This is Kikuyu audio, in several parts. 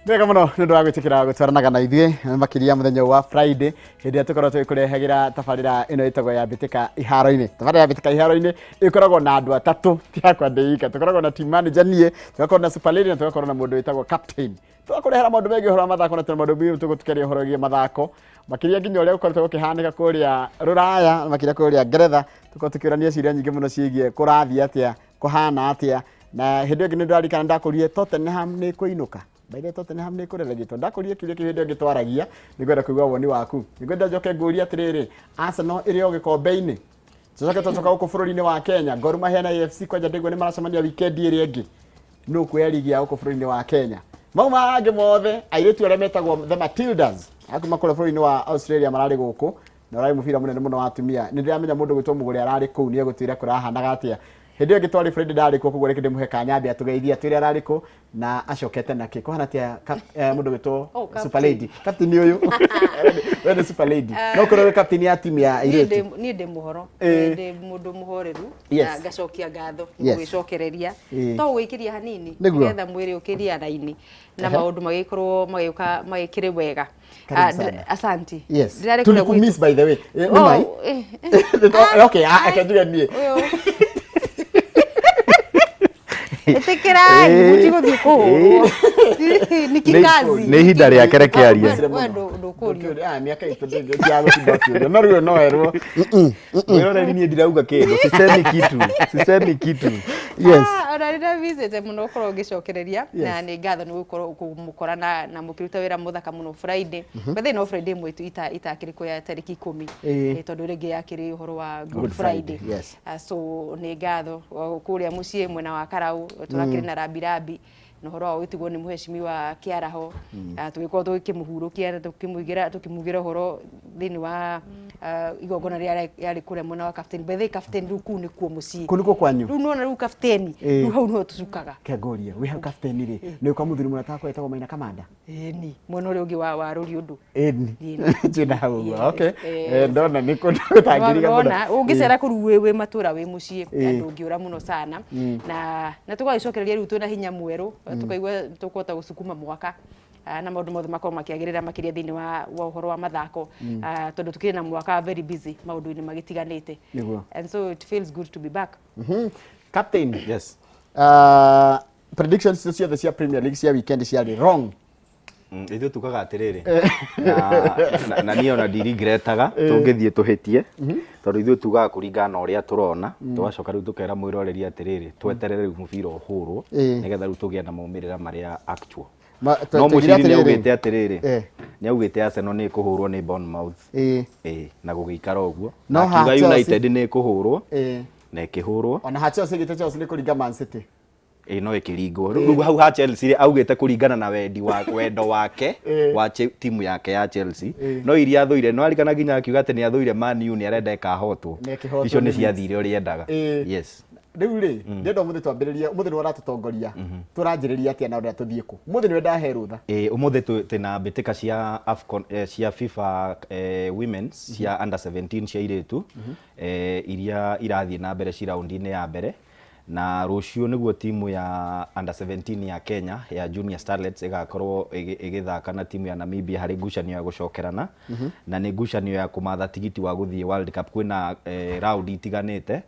Wega mũno nĩ ũndũ wa gwĩtĩkĩra gũtwaranaga na ithuĩ makĩria mũthenya ũyũ wa Friday, hĩndĩ ĩrĩa tũkoragwo tũgĩkũrehagĩra tabarĩra ĩno ĩtagwo ya Mbĩtĩka Iharo-inĩ. Tabarĩra ya Mbĩtĩka Iharo-inĩ ĩkoragwo na andũ atatũ, ti hakwa ndĩ ika. Tũkoragwo na team manager niĩ, tũgakorwo na super lady na tũgakorwo na mũndũ wĩtagwo captain. Tũgakũrehera maũndũ megiĩ ũhoro wa mathako na tũna maũndũ megiĩ tũgũtũkeria ũhoro wĩgiĩ mathako, makĩria nginya ũrĩa gũkoretwo gũkĩhanĩka kũrĩa Rũraya, makĩria kũrĩa Ngeretha. Tũkorwo tũkĩũrania ciũria nyingĩ mũno ciĩgiĩ kũrathiĩ atĩa, kũhana atĩa. Na hĩndĩ ĩyo ĩngĩ nĩ ndĩraririkana ndakũririe Tottenham nĩ ĩkũinũka. By the way, Tottenham nĩ ĩkũrelegĩtwo. Ndakũririe kĩũria kĩu hĩndĩ ĩyo ĩngĩ twaragia, nĩngwenda kũigua woni waku. Nĩngwenda njoke ngũrie atĩrĩrĩ, Arsenal ĩrĩ o gĩkombe-inĩ? Tũcoke twacoka gũkũ bũrũri-inĩ wa Kenya, Gor Mahia na AFC kwanja ndĩguo nĩ maracemania weekend ĩrĩa ĩngĩ. Nũ ũkuoya ligi ya gũkũ bũrũri-inĩ wa Kenya? Mau mangĩ mothe, airĩtu arĩa metagwo The Matildas a kuma kũrĩa bũrũri-inĩ wa Australia mararĩ gũkũ na ũrarĩ mũbira mũnene mũno wa atumia. Nĩ ndĩramenya mũndũ gwĩtwo Mũgũre ararĩ kũu, nĩ egũtwĩra kũrahanaga atĩa. Hĩndĩ ĩyo ĩngĩ twarĩ Friday ndarĩ kuo, koguo reke ndĩmũhe kanya ambe atũgeithie atwĩre ararĩ kũ na acokete na kĩ. Kũhana atĩa mũndũ gwĩtwo Oh, captain. Super Lady? Captain ũyũ. We nĩ Super Lady. No ũkorwo wĩ captain ya timu ya Niĩ airĩtu. niĩ ndĩ mũhoro. Ndĩ mũndũ mũhoreru na ngacokia ngatho nĩ gũgĩcokereria. To gũgĩikĩria hanini nĩgetha mwĩrĩ ũkĩria raini na maũndũ magĩkorwo magĩũka magĩkĩrĩ wega. Karibu Ah, sana. Asanti. Yes. Ndĩrarĩ kũrĩa Tulikumiss gwitũ. by the way. Nĩ Oh, mai? Okay, ah, reke njuge niĩ. Ũyũ. Ĩtĩkĩrai, mũtigũthiĩ kũhũrwo. Nĩ kikazi. Nĩ ihinda rĩake reke arie. We ndũkũrio. Ah, mĩaka itũ ndĩngĩ ya gũtinda ũkĩũrio. No rĩu no erwo. Mwĩroreri niĩ ndirauga kĩndũ, sisemi kitu, sisemi kitu. Yes. Ah, ona rĩrĩa visĩte mũno ũkorwo ngĩcokereria na nĩ ngatho nĩ gũkorwo kũmũkora na mũkĩruta wĩra mũthaka mũno Friday. By the way, no Friday ĩmwe tu itakĩrĩ kuo ya tarĩki 10. Tondũ rĩngĩ yakĩrĩ ũhoro wa Good Good Friday, Friday. yes. Ah, so nĩ ngatho kũrĩa mũciĩ mwena wa Karau tũrakĩrĩ na rambirambi na ũhoro wa gũtigwo nĩ mũhecimiwa Kĩaraho. Ah, tũgĩkorwo tũgĩkĩmũhurũkia na tũkĩmugĩra ũhoro thĩinĩ wa igongona rĩrĩa rĩarĩ kũrĩa mwena wa Captain. By the way, Captain rĩu kũu nĩkuo mũciĩ. Kũu nĩkuo kwanyu? Rĩu nĩwona rĩu Captain, rĩu hau nĩho tũcukaga. Ke ngũrie, wĩ hau Captain rĩ, nĩ ũĩ kwa mũthuri mũrata wakwa wetagwo Maina Kamanda? Ĩni, mwena ũrĩa ũngĩ wa Rũriũndũ. Ĩni. Ĩni. Njĩna hau ũguo. Okay. Ndona nĩ kũndũ gũtangĩriga mũno. Nona ũngĩcera kũu wĩ matũra wĩ mũciĩ ndũngĩũra mũno sana na tũgagĩcokereria rĩu twĩna hinya mwerũ, tũkaigua tũkũhota gũcukuma mwaka na maũndũ mothe makorwo makĩagĩrĩra makĩria thĩinĩ wa ũhoro wa mathako, tondũ tũkĩrĩ na mwaka very busy maũndũ-inĩ magĩtiganĩte. Nĩguo. And so it feels good to be back. Captain. Yes. Predictions ciothe cia Premier League cia weekend ciarĩ wrong. Ithuĩ tugaga atĩrĩrĩ, na niĩ ona ndirigretaga tũngĩthiĩ tũhĩtie, tondũ ithuĩ tugaga kũringana na ũrĩa tũrona, tũgacoka rĩu tũkera mwĩroreri atĩrĩrĩ, tweterere rĩu mũbira ũhũrwo, nĩgetha rĩu tũgĩe na maumĩrĩra marĩa actual. No tũigire Mũciri nĩ atĩrĩrĩ. augĩte atĩrĩrĩ, nĩ augĩte Arsenal nĩ ĩkũhũrwo nĩ Bournemouth. Na gũgĩikara ũguo. No Na ha akiuga Chelsea- United nĩ ĩkũhũrwo, na ĩkĩhũrwo. Ona ha Chelsea gĩte Chelsea nĩ kũringa Man City. Ĩ no ĩkĩringwo. Rĩu hau ha Chelsea rĩ, augĩte kũringana na wendi wa wendo wake wa timu yake ya Chelsea. No iria athũire, no arikana nginya akiuga atĩ nĩ athũire Man U, nĩ arenda ĩkahotwo. Na ĩkĩhotwo Icio nĩ nĩ Leeds. ciathire ũrĩa endaga. Yes. Rĩu rĩ, ndĩrenda ũmũthĩ twambĩrĩrie, ũmũthĩ nĩwe ũratũtongoria. Tũranjĩrĩria atĩa na ũrĩa tũthiĩ kũ? Ũmũthĩ nĩwe ndahe rũtha. Ĩ, ũmũthĩ twĩna mbĩtĩka cia AFCON, cia FIFA, Women's cia under 17 cia airĩtu, iria irathiĩ na mbere ci raundi-inĩ ya mbere. Na rũciũ nĩguo timu ya under 17 ya Kenya ya Junior Starlets ĩgakorwo ĩgĩthaka na timu ya Namibia harĩ ngucanio ya gũcokerana. Na nĩ ngucanio ya kũmatha tigiti wa gũthiĩ World Cup. Kwĩna round itiganĩte.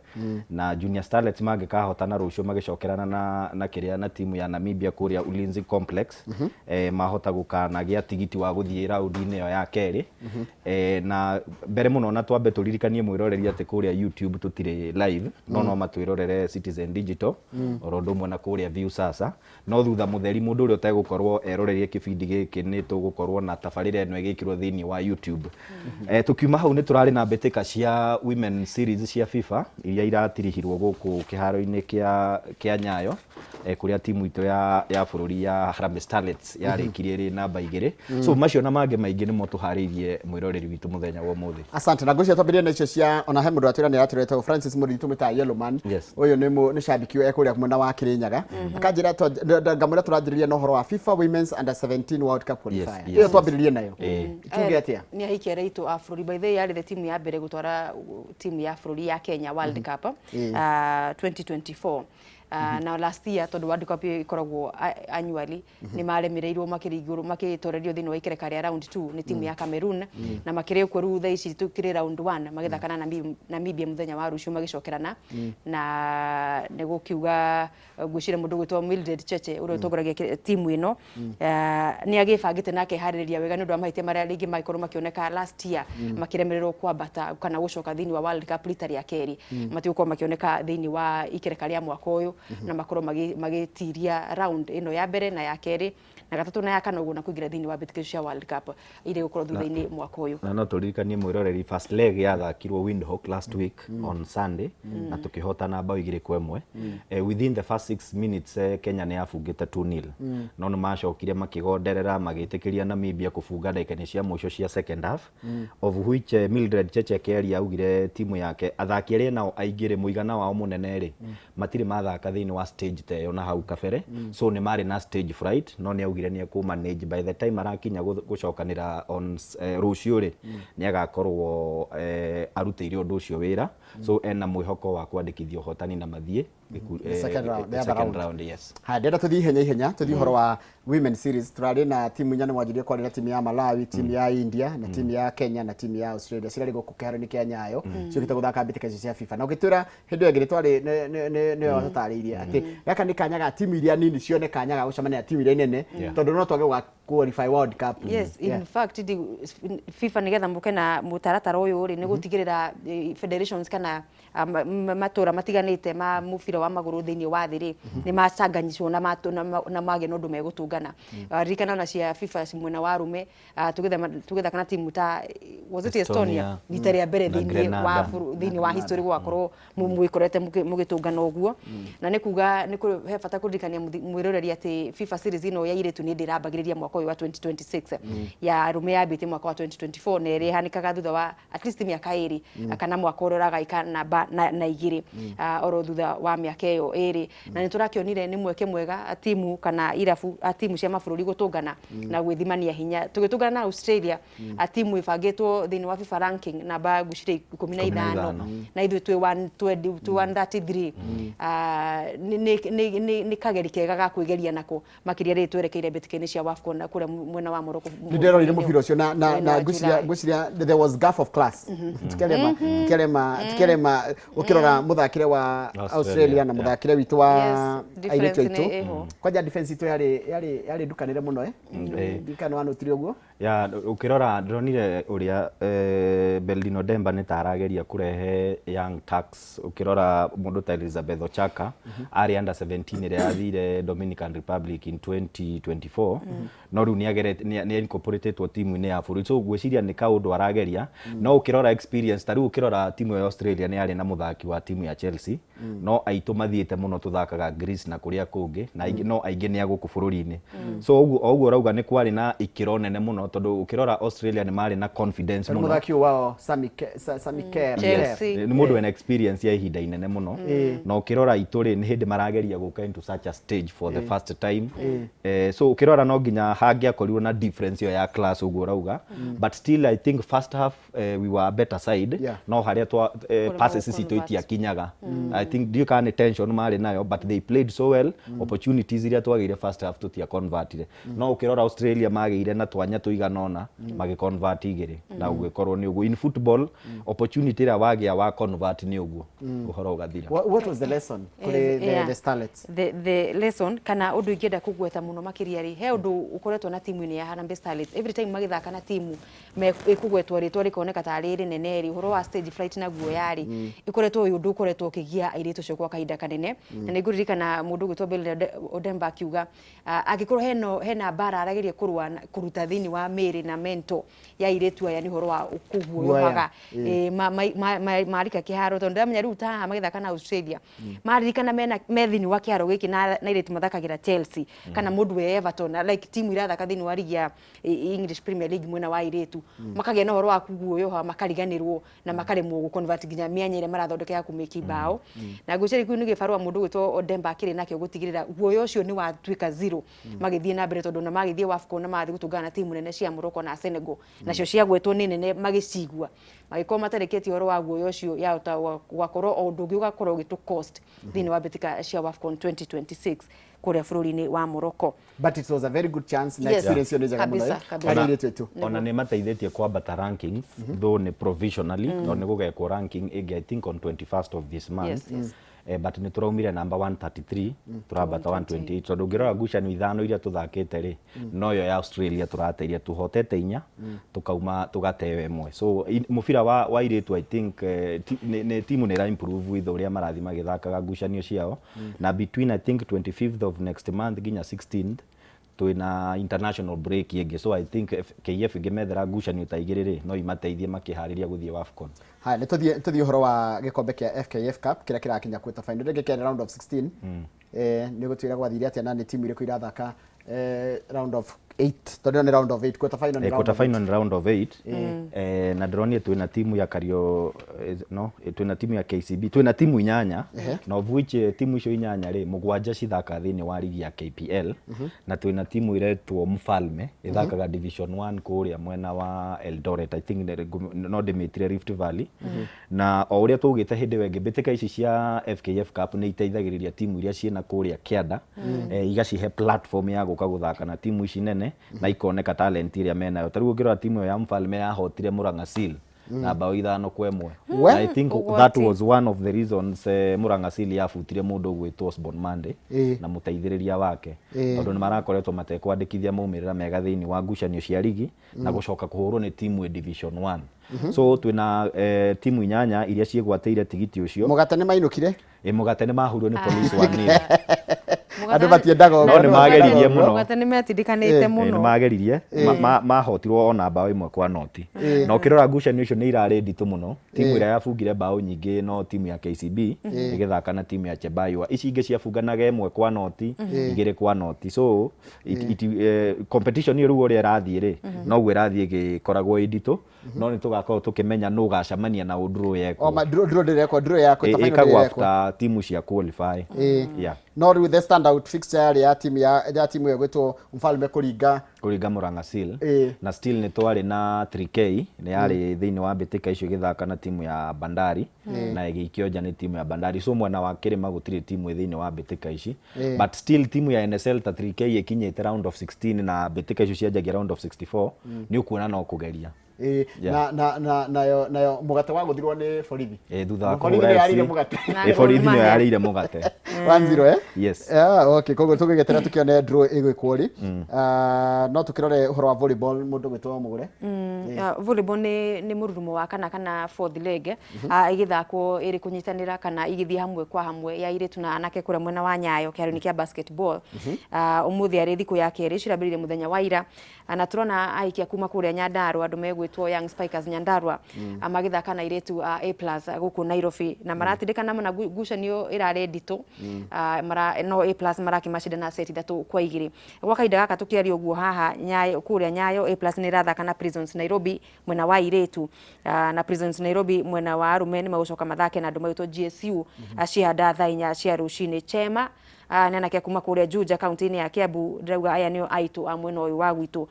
Na Junior Starlets mangĩkahotana rũciũ magĩcokerana na kĩrĩa na timu ya Namibia kũrĩa Ulinzi Complex, mahota gũkanagĩa tigiti wa gũthiĩ raundi-inĩ ĩyo ya kerĩ. Na mbere mũno na twambe tũririkanie mwĩroreri atĩ kũrĩa YouTube tũtirĩ live, no no matwĩrorere Citizen Digital oro ũndũ ũmwe na kũrĩa Viusasa. No thutha mũtheri mũndũ ũrĩa ũtegũkorwo eroreire kĩbindi gĩkĩ nĩ tũgũkorwo na tabarĩra ĩno ĩgĩkĩrwo thĩinĩ wa YouTube. Tũkiuma hau nĩ tũrarĩ na mbĩtĩka cia Women Series cia FIFA iria iratirihirwo gũkũ kĩharo-inĩ kĩa Nyayo, kũrĩa timu itũ ya bũrũri ya Harambee Starlets yarĩkirie ĩrĩ namba 2. So macio na mangĩ maingĩ nĩmo tũharĩirie mwĩroreri witũ mũthenya wa ũmũthĩ. Asante. Na ngwĩciria twambĩrĩrie na icio cia, ona he mũndũ atwĩra nĩ aratwĩra Francis Mũrĩithi tũmwĩtaga Yellow Man. Ũyũ nĩ cambiki e kũrĩa mwena wa Kĩrĩnyaga. Akanjĩra ngamwĩra tũranjĩrĩria na ũhoro wa FIFA Women's Under 17 World Cup qualifier. Ĩyo twambĩrĩrie nayo. Tuge atĩa? Nĩ ahikia airĩtu a bũrũri. By the way, yarĩ the timu ya mbere gũtwara timu ya bũrũri ya Kenya World Cup, 2024. Na last year tondũ World Cup ĩkoragwo annually, nĩ maremereirwo makĩringĩrwo makĩtorerio thĩinĩ wa ikereka rĩa round 2 nĩ timu ya Cameroon, na makĩrĩ kuo rĩu thaa ici tũkĩrĩ round 1 magĩthaka na Namibia mũthenya wa rũciũ magĩcokerana. Na nĩ gũkiuga ngwĩciria mũndũ ũgwĩtwo Mildred Cheche ũrĩa ũtongoragia timu ĩno nĩ agĩbangĩte na akeharĩrĩria wega nĩ ũndũ wa mahĩtia marĩa rĩngĩ magĩkorwo makĩoneka last year, makĩremererwo kwambata kana gũcoka thĩinĩ wa World Cup rita rĩa kerĩ. Matigũkorwo makĩoneka thĩinĩ wa ikereka rĩa mwaka ũyũ, na makorwo magĩtiria round ĩno ya mbere na ya kerĩ na gatatũ na ya kana ũguo, na kũingĩra thĩinĩ wa mbĩtĩka icio cia World Cup iria igũkorwo thutha-inĩ mwaka ũyũ. Na no tũririkanie mwĩroreri, first leg yathakirwo Windhoek last week on Sunday na tũkĩhotana bao 2-1. Within the first 6 minutes Kenya nĩ yabungĩte 2-0, no nĩ macokire makĩgonderera magĩtĩkĩria Namibia kũbunga ndagĩka-inĩ cia mũico cia second half, of which Mildred Cheche akĩaria augire timu yake athaki arĩa nao aingĩ rĩ, mũigana wao mũnene rĩ, matirĩ mathaka thĩinĩ wa stage ta ĩyo na hau kabere, so nĩ marĩ na stage fright, no nĩ augire nĩ ekũ manage by the time arakinya gũcokanĩra on rũciũ rĩ, nĩ agakorwo arutĩire ũndũ ũcio wĩra, so ena mwĩhoko wa kwandĩkithia ũhotani na mathiĩ The second round, the other second round. Round, yes. Haya, ndĩrenda tũthiĩ ihenya ihenya, tũthiĩ ũhoro wa women series. Tũrarĩ na timu inya, nĩ mwanjirie kwarĩ na timu ya Malawi, timu ya India, na timu ya Kenya, na timu ya Australia. Cirarĩ gũkũ kĩharo-inĩ kĩa Nyayo ciũkĩte gũthaka mbĩtĩka icio cia FIFA, na ũgĩtwĩra hĩndĩ ĩyo ĩngĩ nĩ twarĩ nĩwe watũtarĩirie atĩ gaka nĩ kanya ga timu iria nini cione kanya ga gũcemania na timu iria nene, tondũ no twage gũga qualify World Cup. Yes, in fact FIFA nigetha muke na mutaratara uyu ri, ni gutigirira federations kana matũra matiganĩte ma mũbira wa magũrũ thĩinĩ wa thĩ rĩ, nĩ macanganyicwo na magĩa na ũndũ megũtũngana. Ririkana ona cia FIFA mwena wa arũme, tũgĩthaka na timu ta, was it Estonia, Estonia. Rita rĩa mbere Na thĩinĩ wa Grenada. thĩinĩ wa history gũgakorwo mwĩkorete mũgĩtũngana ũguo. Na nĩ kuga nĩ he bata kũririkania mwĩroreri atĩ FIFA series ĩno ya airĩtu nĩ ndĩrambagĩrĩria mwaka ũyũ wa 2026, ya arũme yambĩtie mwaka wa 2024, na ĩrĩa ĩhanĩkaga thutha wa at least mĩaka 2 kana mwaka ũrĩa ũragaika namba na 2, oro thutha wa mĩaka ĩyo 2. Na nĩ tũrakĩonire nĩ mweke mwega timu kana irabu timu cia mabũrũri gũtũngana na gwĩthimania hinya. Tũgĩtũngana na Australia, timu ĩbangĩtwo thĩinĩ wa FIFA ranking namba ngwĩciria ikũmi na 15. Ithano, na ithuĩ twĩ 120, twĩ 133. Nĩ kageri kega ga kwĩgeria nako makĩria rĩrĩ twerekeire mbĩtĩka-inĩ cia WAFCON kũrĩa mwena wa Morocco. Nĩ ndĩrorire mũbira ũcio na Mwena na wa ngwĩciria July. Ngwĩciria there was gap of class, tukĩrema ũkĩrora mũthakĩre wa Australia, Australia na mũthakĩre witũ wa Yes, airĩtu difference aitũ. nĩ ĩho. Kwanja defense itũ yarĩ ndukanĩre mũno. Ndikana wanũtire ũguo. Ya, ũkĩrora ndĩronire ũrĩa Beldino Demba nĩ ta arageria kũrehe young Turks. Ũkĩrora mũndũ ta Elizabeth Ochaka arĩ under 17 ĩrĩa yathire Dominican Republic in 2024, no rĩu nĩ incorporatetwo timu-inĩ ya bũrũri, so ngwĩciria nĩ kaũndũ arageria. No ũkĩrora experience, ta rĩu ũkĩrora timu ya Australia nĩ yarĩ na mũthaki wa timu ya Chelsea, no aitũ mathiĩte mũno tũthakaga Greece na kũrĩa kũngĩ na aingĩ, no aingĩ nĩ a gũkũ bũrũri-inĩ, so ũguo o ũguo ũrauga nĩ kwarĩ na ikĩro nene mũno, tondũ ũkĩrora Australia nĩ marĩ na confidence Tondũ mũno. Mũthaki ũyũ wao Sammy Kerr. Chelsea. Nĩ mũndũ wĩna experience ya ihinda inene mũno, na ũkĩrora itũ rĩ, nĩ hĩndĩ marageria gũka into such a stage for the first time. So ũkĩrora no nginya hangĩakorirwo na difference ĩyo ya class ũguo ũrauga, but still I think first half we were a better side, no harĩa twa passes citũ convert. Itiakinyaga. I think ndiũĩ kana nĩ tension marĩ nayo, but they played so well. Opportunities iria twagĩire first half tũtia convertire, no ũkĩrora Australia magĩire na twanya tũigana ũna magĩ convert igĩrĩ, na ũgĩkorwo nĩ ũguo. In football, opportunity ĩrĩa wagĩa wa convert nĩ ũguo ũhoro ũgathira. What was the lesson kũrĩ the Starlets? The lesson kana ũndũ ingĩenda kũgweta mũno makĩria rĩ, he ũndũ ũkoretwo na timu-inĩ ya Harambee Starlets. Every time magĩthaka na timu ĩkũgwetwo rĩtwa rĩkoneka tarĩ rĩnene rĩ, ũhoro wa stage fright na guoya rĩ, ĩkoretwo wĩ ũndũ ũkoretwo ũkĩgia airĩtu acio kwa kahinda kanene. Na nĩ ngũririkana mũndũ ũgwĩtwo Bill Odemba akiuga angĩkorwo hena mbara arageria kũrũa kũruta thĩinĩ wa mĩĩrĩ na mental ya airĩtu aya, nĩ ũhoro wa kũguoyohaga. Marika kĩharo, tondũ ndĩramenya rĩu ta haha magĩthaka na Australia, maririkana mena me thĩinĩ wa kĩharo gĩkĩ na airĩtu mathakagĩra Chelsea kana mũndũ wĩ Everton na like timu irathaka thĩinĩ wa ligi ya English Premier League mwena wa airĩtu, makagĩa na ũhoro wa kũguoyoha, makariganĩrwo na makaremwo gũ convert nginya mĩanya ĩrĩa marathondeka ya kũmĩki bao. Na ngwĩciria kĩu nĩ gĩbarũa mũndũ ũgwĩtwo Odemba akĩrĩ nakĩo gũtigĩrĩra guoya ũcio nĩ watuĩka zero magĩthiĩ na mbere, tondũ ona magĩthiĩ WAFCON na magathiĩ gũtũngana na timu nene cia Morocco na Senegal, nacio ciagwetwo nĩ nene, magĩcigua magĩkorwo matarĩkĩtie ũhoro wa guoya ũcio, yahota gwakorwo o ũndũ ũngĩ ũgakorwo ũgĩtũ cost thĩinĩ wa mbĩtĩka cia WAFCON 2026 kũrĩa bũrũri-inĩ wa Morocco. But it was a very good chance na experience ĩyo nĩ njega mũno Kabisa, kabisa. harĩ airĩtu aitũ. Ona nä mateithätie kwambata rankings, though nä provisionally, no nä gå gekwo ranking ĩngĩ, I think on 21st of this month. But nä tå raumire namba 133, tũrambata 128, tondũ ũngĩrora ngucanio ithano iria tũthakĩte rĩ, noyo ya Australia tũrateire, tũhotete inya, tũkauma tũgateo ĩmwe. So mũbira wa airĩtu, I think nĩ timu nĩ ĩra improve with ũrĩa marathiĩ magĩthakaga ngucanio ciao. Na between, I think, 25th of next month nginya 16th twĩna international break ĩngĩ, so I think if KF ĩngĩmethera ngucanio ta igĩrĩ rĩ, no imateithie makĩharĩria gũthiĩ WAFCON. Haya, nĩ tũthiĩ ũhoro wa gĩkombe kĩa FKF Cup kĩrĩa kĩrakinya quarter final, rĩngĩ kĩarĩ round of 16. Nĩ gũtwĩra gwathire atĩa na nĩ timu irĩkũ irathaka round of 8, tondũ ĩno nĩ round of 8, quarter final nĩ round Quarter of eight. final nĩ round of 8. Na ndĩronire twĩna timu ya Kario, no twĩna timu ya KCB, twĩna timu inyanya, na of which timu icio inyanya rĩ, mũgwanja cithakaga thĩinĩ wa ligi ya KPL, na twĩna timu iretwo Mfalme ĩthakaga division 1 kũrĩa mwena wa Eldoret, I think no ndĩmĩtire Rift Valley. Na o ũrĩa tũgĩte hĩndĩ ĩyo ĩngĩ, mbĩtĩka ici cia FKF Cup nĩ iteithagĩrĩria timu iria ciĩna kũrĩa kĩanda, igacihe platform ya gũka gũthaka na timu ici nene na ikoneka talent ĩrĩa menayo. Ta rĩu ũngĩrora timu ĩyo ya Mfalme yahotire Murang'a Seal na bao 5-1. We? Na I think Ũgwati. that was one of the reasons Murang'a Seal yabutire mũndũ ũgwĩtwo Osborne Monday na mũteithĩrĩria wake, tondũ nĩ marakoretwo matekwandĩkithia maumĩrĩra mega thĩinĩ wa ngucanio cia ligi na gũcoka kũhũrwo nĩ timu ĩ division 1. So twĩna timu inyanya iria ciĩgwatĩire tigiti ũcio. Mũgate nĩ mainũkire. Mũgate nĩ mahũrirwo nĩ Police 1-0. Andũ matiendaga ũguo, No nĩ andũ mageririe matiendaga ũguo. mũno. Mũgate nĩ metindĩkanĩte Nĩ mũno. mageririe, mahotirwo ona bao 1-0. Na ũkĩrora ngucanio icio nĩ irarĩ nditũ mũno. Timu ĩrĩa yabungire bao nyingĩ no timu ya KCB ĩgĩthaka na timu ya Chebaywa. Ici ingĩ ciabunganaga 1-0, 2-0. So competition ĩyo rĩu ũrĩa ĩrathiĩ rĩ, noguo ĩrathiĩ ĩgĩkoragwo ĩ nditũ, no nĩ tũgakorwo tũkĩmenya nũ ũgacemania na ũndũ O yekwo. ma draw ndĩrekwo, draw ya quarter final Ĩkagwo ndĩrekwo. after timu cia qualify. Yeah. No rĩu the standout fixture yarĩ ya timu ya timu ĩyo ĩgwĩtwo Mfalme kũringa Kũringa Murang'a Seal. Na still nĩ twarĩ na 3K, nĩ yarĩ thĩinĩ wa mbĩtĩka icio ĩgĩthaka na timu ya Bandari na ĩgĩikio nja nĩ timu ya Bandari. So mwena wa kĩrĩma gũtirĩ timu ĩ thĩinĩ wa mbĩtĩka ici, but still timu ya NSL ta 3K ĩkinyĩte round of 16 na mbĩtĩka icio cianjagia round of 64, nĩ ũkuona no kũgeria. Na na na nayo mũgate wa gũthirwo nĩ borithi. Thutha wa Borithi kũhũra nĩyo yarĩire FC. mũgate. Na Borithi Gor nĩyo Mahia. yarĩire mũgate. 1-0, eh? Yes. Ah, okay, koguo tũgĩgĩtera tũkĩone draw ĩgwĩkwo rĩ. Ah, no tũkĩrore ũhoro wa volleyball, mũndũ gwĩtwo Mũgũre. Volleyball nĩ mũrurumo wa kana fourth leg, ĩgĩthakwo ĩrĩ kũnyitanĩra kana igĩthiĩ hamwe kwa hamwe ya airĩtu na anake kũrĩa mwena wa Nyayo kĩharo-inĩ kĩa basketball. Ũmũthĩ arĩ thikũ ya kerĩ, cirambĩrĩirie mũthenya wa ira. Na tũrona aikia kuma kũrĩa Nyandarua, andũ megwĩtwo Young Spikers Nyandarua, magĩthaka na airĩtu a A plus gũkũ Nairobi, na maratindĩkana mũno, ngucanio ĩrarĩ nditũ. No A plus marakĩmacinda na seti 3-2. Gwa kahinda gaka tũkĩaria ũguo haha Nyayo, kũrĩa Nyayo A plus nĩ ĩrathaka na Prisons Nairobi mwena wa airĩtu, na Prisons Nairobi mwena wa arũme nĩ magũcoka mathake na andũ magwĩtwo GSU cihanda thaa 4 cia rũcinĩ. Chema nĩ anake kuma kũrĩa Juja kaunti-inĩ ya Kiambu, ndĩrauga aya nĩo aitũ a mwena ũyũ wa gwitũ,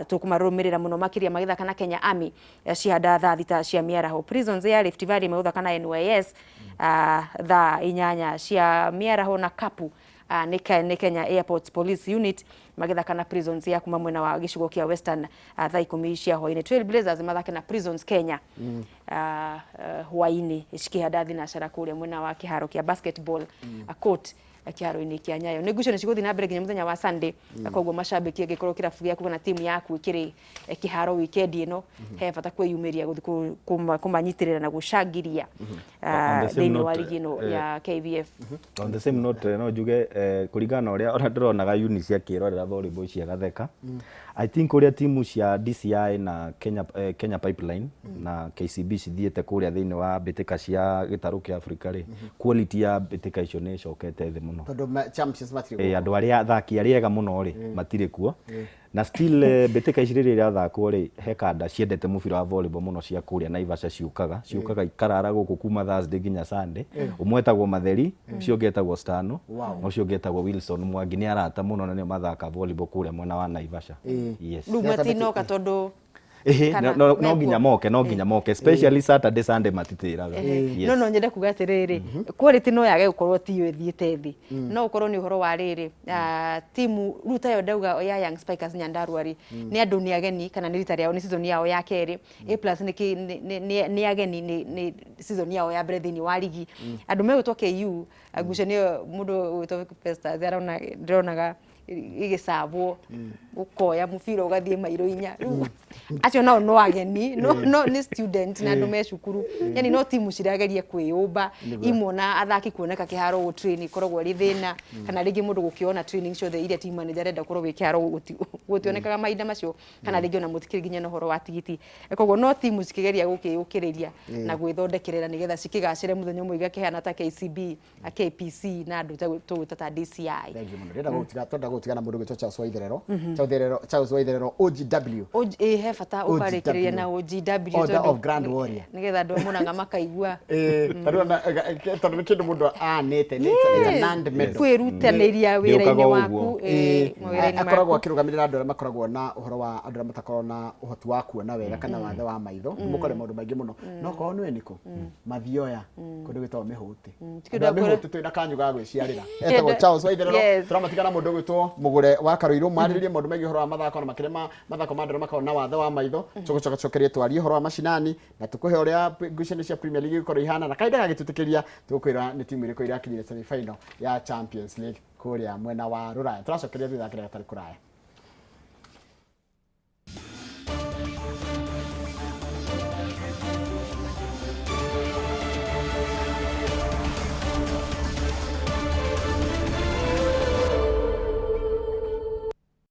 tũkũmarũmĩrĩra mũno makĩria magĩthaka na Kenya Army cihanda thaa 6 cia mĩaraho. Prisons ya Rift Valley megũthaka na NYS thaa 8 cia mĩaraho, na Kapu nĩ Kenya Airports Police Unit magĩthaka na Prisons ya kuma mwena wa gĩcigo kĩa Western thaa 10 cia hwaĩ-inĩ. Trailblazers mathake na Prisons Kenya hwaĩ-inĩ cikĩhanda thinacara kũrĩa mwena wa kĩharo kĩa basketball court kĩharo-inĩ kĩa Nyayo. Nĩ ngucanio cigũthiĩ na mbere nginya mũthenya wa Sunday, koguo macambĩki, angĩkorwo kĩrabu gĩaku kana timu yaku ĩkĩrĩ kĩharo weekend ĩno, he bata kwĩyumĩria gũthiĩ kũmanyitĩrĩra na gũcangiria On the same thĩinĩ wa note, ligi ĩno ya KVF. On the same note, no njuge kũringana na ũrĩa ona ndĩronaga Eunice akĩrorera volleyball cia Gatheka, I think ũrĩa timu cia DCI na Kenya Pipeline na KCB cithiĩte kũrĩa thĩinĩ wa mbĩtĩka cia gĩtarũ kĩa Afrika rĩ, quality ya mbĩtĩka icio nĩ ĩcokete thĩ mũno. Tondũ champions matirĩ gũkũ. Andũ arĩa athaki arĩa ega mũno rĩ, matirĩ kuo. Na still mbĩtĩka ici rĩrĩa irathakwo rĩ, he kanda ciendete mũbira wa volleyball mũno cia kũrĩa Naivasha, ciũkaga ikarara gũkũ kuma Thursday nginya Sunday. Ũmwe etagwo Matheri, ũcio ũngĩ etagwo Stano, na ũcio ũngĩ etagwo Wilson Mwangi, nĩ arata mũno na nĩo mathaka volleyball kũrĩa mwena wa Naivasha. Yes. Rĩu matinoka tondũ Ĩhĩ, Kana no mekuo? nginya moke, no nginya moke, especially Saturday, Sunday matitĩraga. Yes. No nyende kuga atĩrĩrĩ, quality no yage gũkorwo tiyo ĩthiĩte thĩ, no ũkorwo nĩ ũhoro wa rĩrĩ, timu rĩu tayo ndauga ya Young Spikers Nyandarua rĩ, nĩ andũ nĩ ageni kana nĩ rita rĩao, nĩ season yao ya kerĩ. A Plus nĩ kĩ- nĩ- nĩ- nĩ- nĩ ageni, nĩ season yao ya mbere thĩinĩ wa ligi. Andũ megwĩtwo KU, ngucanio mũndũ ũgwĩtwo Festus arona ndĩronaga ĩgĩcabwo, ũkoya mũbira ũgathiĩ mairo 4. Rĩu acio nao no ageni, no nĩ student na andũ me cukuru, yani no timu cirageria kwĩyũmba imwe, na athaki kuoneka kĩharo gũ train ikoragwo ĩrĩ thĩna, kana rĩngĩ mũndũ gũkĩona training ciothe iria team manager arenda ũkorwo wĩ kĩharo gũtionekaga mahinda macio, kana rĩngĩ ona mũtikĩrĩ nginya na ũhoro wa tigiti. Koguo no timu cikĩgeria gũkĩyũkĩrĩria na gwĩthondekerera nĩgetha cikĩgacĩre mũthenya ũmwe igakĩhana ta KCB, KPC na andũ tũgwĩta ta DCI. Thank you mũno. Ndĩrenda gũgũtiga, twenda gũgũtiga na mũndũ ũgwĩtwo Charles Waitherero. Charles Waitherero OGW. Ĩ, he bata ũkarĩkĩrĩria na OGW. Order tondũ of Grand Warrior. Nĩgetha andũ a Mũrang'a makaigua. Ĩĩ, tondũ ona tondũ nĩ kĩndũ mũndũ anĩte, nĩ it's an earned medal. Kwĩrutanĩria wĩra-inĩ Rĩũkaga waku, ũguo. ĩ, mawĩra-inĩ akoragwo maku. akĩrũgamĩrĩra andũ arĩa makoragwo na ũhoro wa andũ arĩa matakoragwo na ũhoti wa kuona wega kana wathe wa maitho. Mũkore maũndũ maingĩ mũno. No korwo nĩwe nĩkũ? Mathioya, kũndũ gwĩtagwo Mĩhũtĩ. Ti Andũ a kĩndũ Mĩhũtĩ twĩna kanyu ga gwĩciarĩra. Etagwo Charles Waitherero. Tũramatigana na mũndũ ũgwĩtwo Mũgũre wa Karũirũ. Marĩrĩrie maũndũ megiĩ ũhoro wa mathako na makĩria ma mathako ma andũ arĩa makoragwo na wathe wa maitho. Tũgũcoka tũcokerie twarie ũhoro wa macinani na tũkũhe ũrĩa ngucanio cia Premier League igũkorwo ihana, na kahinda gagĩtwĩtĩkĩria tũgũkwĩra nĩ timu ĩrĩkũ irakinyire semi final ya Champions League kũrĩa mwena wa Rũraya. Tũracokeria thutha kĩrĩa gatarĩ kũraya.